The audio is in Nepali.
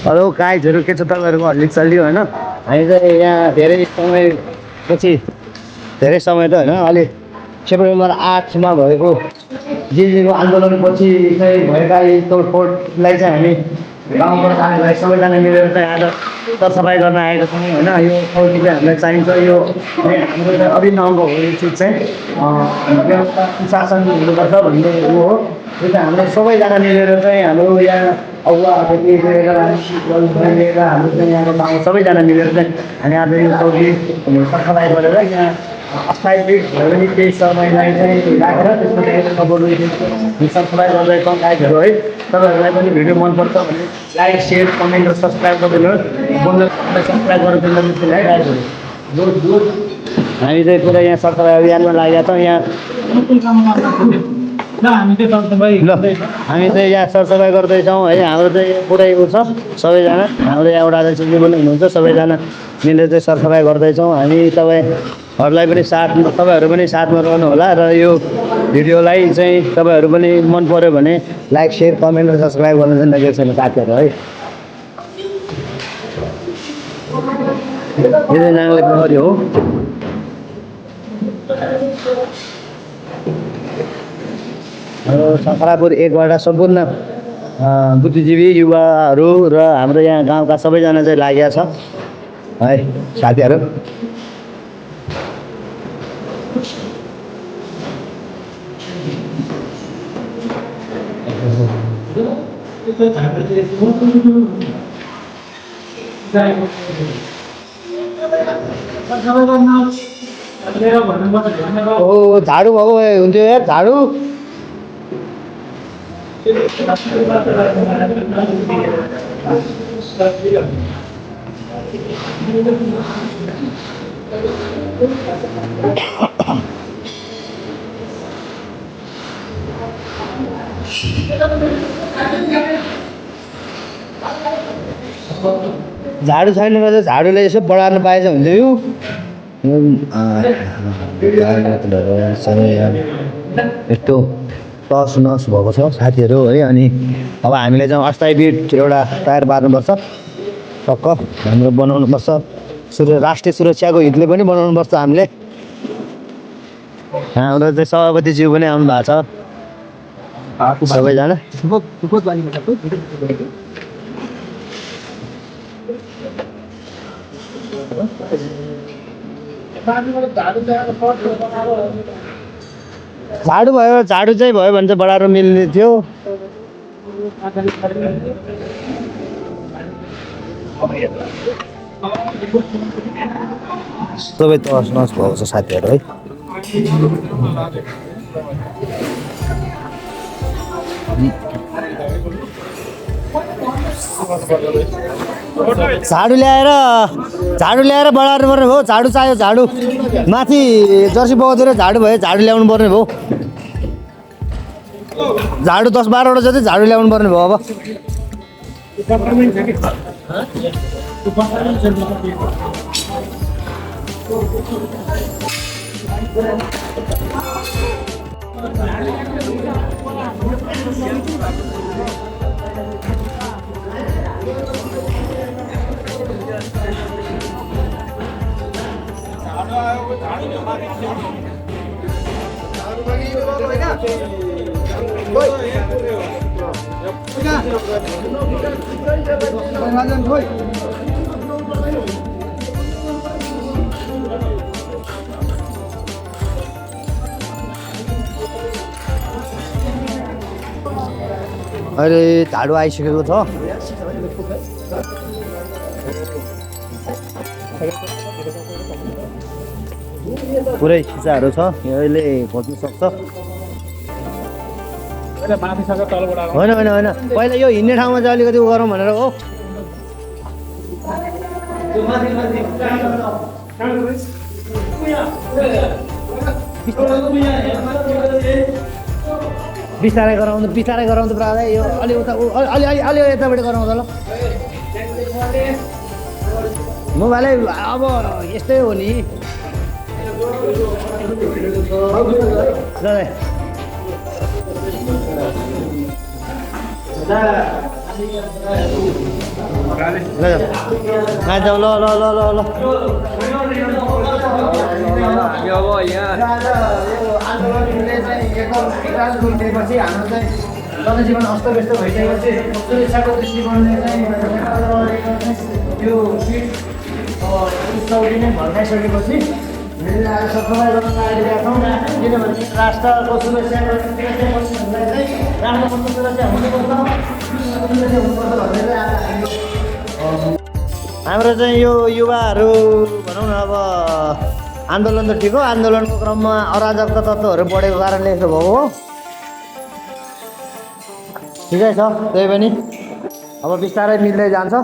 हेलो गाइजहरू के छ तपाईँहरूको हर्लिक चल्यो होइन हामी चाहिँ यहाँ धेरै समय त होइन अलि सेप्टेम्बर 8मा भएको जिल्लीको आन्दोलनपछि चाहिँ भएका यी तोडफोडलाई चाहिँ हामी गाउँबाट हामीलाई सबैजना मिलेर चाहिँ आज सरसफाइ गर्न आएको छौँ होइन यो चौकी चाहिँ हामीलाई चाहिन्छ यो हाम्रो चाहिँ अभिन्न अङ्ग हो यो चिज चाहिँ व्यवस्था सुशासन हुनुपर्छ भन्ने ऊ हो यो चाहिँ हामीले सबैजना मिलेर चाहिँ हाम्रो यहाँ अगुवाहरूदेखि लिएर लिएर हाम्रो चाहिँ यहाँको गाउँ सबैजना मिलेर चाहिँ हामी आज यो चौकी सरसफाइ गरेर यहाँ अस्थायी भयो भने केही समयलाई चाहिँ राखेर त्यसमा चाहिँ सरसफाइ गर्दैछौँ गाइजहरू है तपाईँहरूलाई पनि भिडियो मनपर्छ भने लाइक सेयर कमेन्ट र सब्सक्राइब गरिदिनुहोस् सब्सक्राइब गरिदिनु है गाइजहरू हामी चाहिँ पुरा यहाँ सरसफाइ अभियानमा लागेका छौँ यहाँ हामी चाहिँ यहाँ सरसफाइ गर्दैछौँ है हाम्रो चाहिँ पुरै उ छ सबैजना हाम्रो एउटा चाहिँ पनि हुनुहुन्छ सबैजना मिलेर चाहिँ सरसफाइ गर्दैछौँ हामी तपाईँहरूलाई पनि तपाईँहरू पनि साथमा रहनु होला र यो भिडियोलाई चाहिँ तपाईँहरू पनि मन पऱ्यो भने लाइक सेयर कमेन्ट र सब्सक्राइब गर्नु चाहिँ नबिर्सनु साथीहरू है यो चाहिँ नाङ्ले पोखरी हो सखरापुर 1बाट सम्पूर्ण बुद्धिजीवी युवाहरू र हाम्रो यहाँ गाउँका सबैजना चाहिँ लागेका छ है साथीहरू ओ झाडु भएको भए हुन्थ्यो यार झाडु झाडु छैन र झाडुले यसो बढार्न पाएछ हुन्थ्यो यो यस्तो टस नस भएको छ साथीहरू है अनि अब हामीले चाहिँ अस्थायी बिट एउटा तयार पार्नुपर्छ टक्क हाम्रो बनाउनुपर्छ राष्ट्रिय सुरक्षाको हितले पनि बनाउनुपर्छ हामीले हाम्रो चाहिँ सभापतिज्यू पनि आउनु भएको छ सबैजना झाडु भयो झाडु चाहिँ भयो भने चाहिँ बढाएर मिल्ने थियो सबै तस नस भएको छ साथीहरू है झाडु ल्याएर बढार्नु पर्ने भयो झाडु चाहियो झाडु माथि जर्सी बगाउँतिर झाडु भयो झाडु ल्याउनु पर्ने भयो झाडु 10-12वटा जति झाडु ल्याउनु पर्ने भयो अब अहिले झाडु आइसकेको छ पुरै खिचाहरू छ यसले खोज्नु सक्छ होइन पहिला यो हिँड्ने ठाउँमा चाहिँ अलिकति उ गरौँ भनेर हो बिस्तारै गराउँदै प्रायः यो अलि उता अलि यताबाट गराउँदा ल मोबाइलै अब यस्तै हो नि ल जाऊ ल ल ल ल ल हामी अब यहाँ आन्दोलनले चाहिँ एकदम राजनीति दिएपछि हाम्रो चाहिँ जनजीवन अस्तव्यस्त भइसकेपछि सुरक्षाको दृष्टिकोणले चाहिँ यो सिट चौकी नै भड्काइसकेपछि हामीले आज सफाइ गर्न लागेका छौँ किनभने राष्ट्रको सुरक्षाको चाहिँ राष्ट्रको सुरक्षा हुनुपर्छ भन्ने चाहिँ आज हाम्रो चाहिँ यो युवाहरू भनौँ न अब आन्दोलन त ठिक हो आन्दोलनको क्रममा अराजकता तत्त्वहरू बढेको कारणले यस्तो भएको हो ठिकै छ त्यही पनि अब बिस्तारै मिल्दै जान्छ